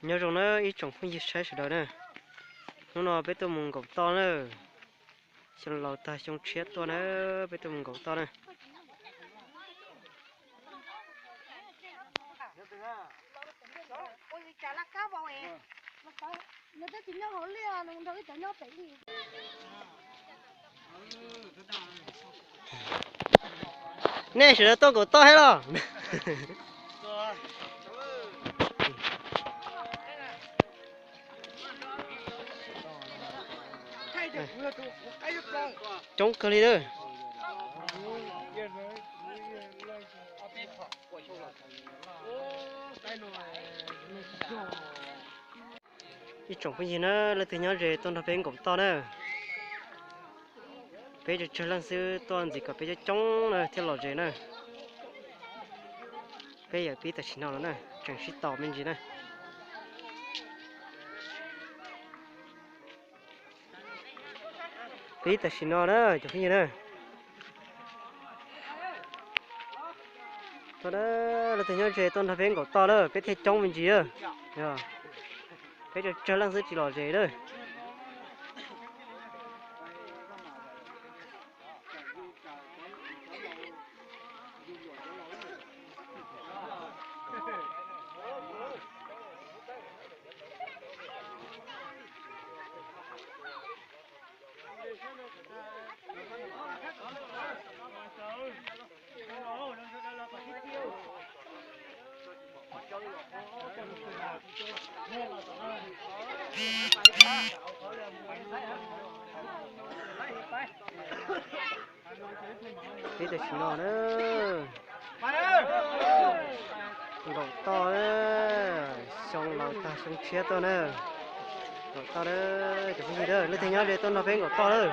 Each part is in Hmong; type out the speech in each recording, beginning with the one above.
Nyob zoo na ib tsoom phooj ywg saib sawv daws na, hnub no peb tuaj mus nkaum toj na, xyoo laus tag xyoo tshiab tuaj na, peb tuaj mus nkaum toj na. Nej sawv daws tuaj nkaum toj thiab los? Coob kawg li lawm. Ib tsoom phooj ywg na, leej twg nyob ze tuaj nrog peb nkaum toj na. Peb tsawg tsawg leej xwb, tuaj ntxiv kom peb coob coob na thiaj lom zem na. Peb yuav pib tam sim no los na, tseem sib tos me ntsis na. Pib tam sim no na cov phooj ywg na. Tau, leej twg nyob ze tuaj nrog peb nkaum toj lawm, peb thiaj coob me ntsis. Peb tsawg tsawg leej xwb tsis lom zem lawm. Peb tam sim no na, nkaum toj, xyoo laus tag xyoo tshiab tuaj na. Nkaum toj na, cov phooj ywg, leej twg nyob ze tuaj nrog peb nkaum toj lawm.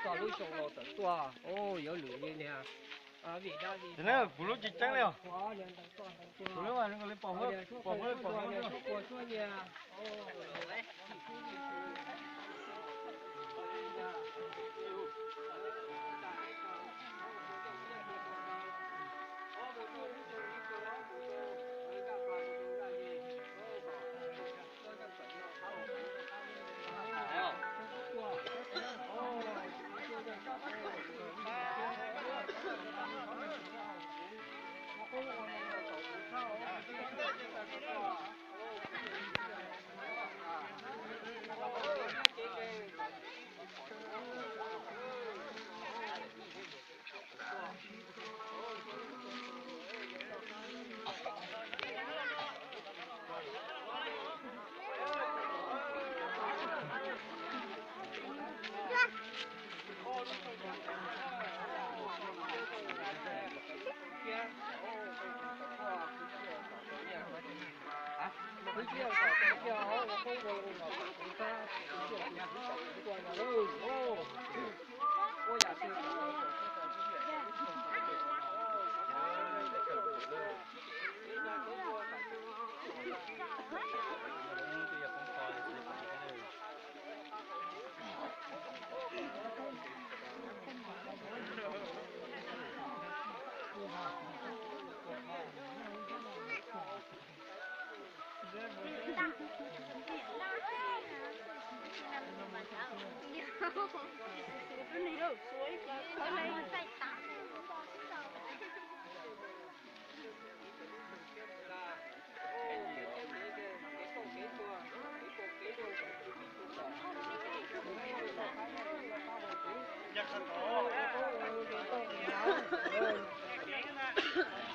Tos lub xyoo laus tawm tuaj, yuav lwm li niag. Kuv lub tsis ceeb li os. Kuv lub pom, pom, pom.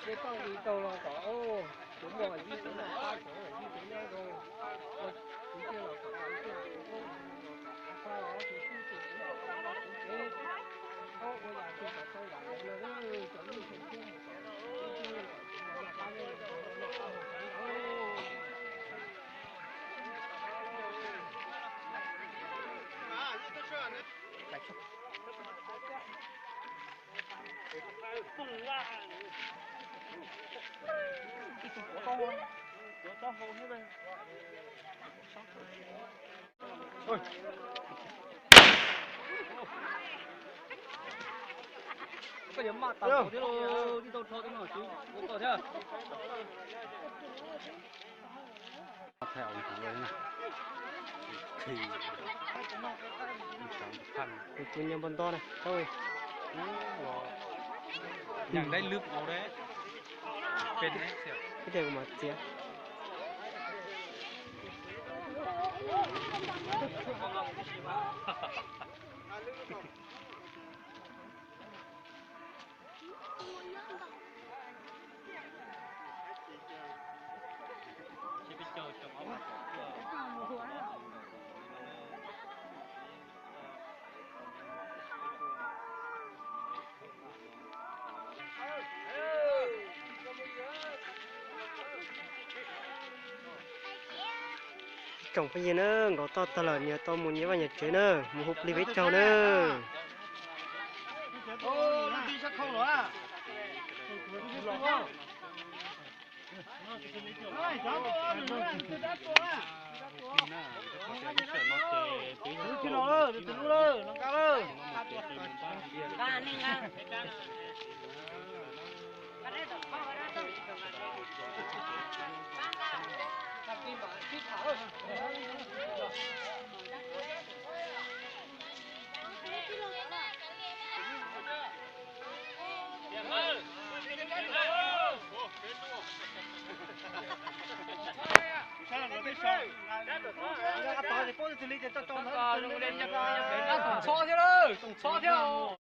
Tej toj li tau los kom kuv muaj yij tsev noj qab, kuv yij tsev nyob zoo, ua kuv thiaj los kom tau ib tiaj kuv ua kom qab los tus xib tus kuv kom tau tus tsev, thaub ua yam twg kom tau yam ntawd no, cov nyuj cov tsiaj mus kom ib tug kom kuv muaj noj qab nyob zoo, noj qab haus tsav ntawd. Koj yuav maj tag npaum thiab lauj, tib tau rho tej no tsis ua koj thiab. Tus nyob npau nto na, tau. Nyeem dai lwb no de. Ib tias kuv mam txiav. Tsoom phooj ywg na, nkaum toj tag lawm, nyias tau mus nyias vaj nyias tsev na, mus hu plig peb caug na. Txhob thiab lawm, txhob thiab.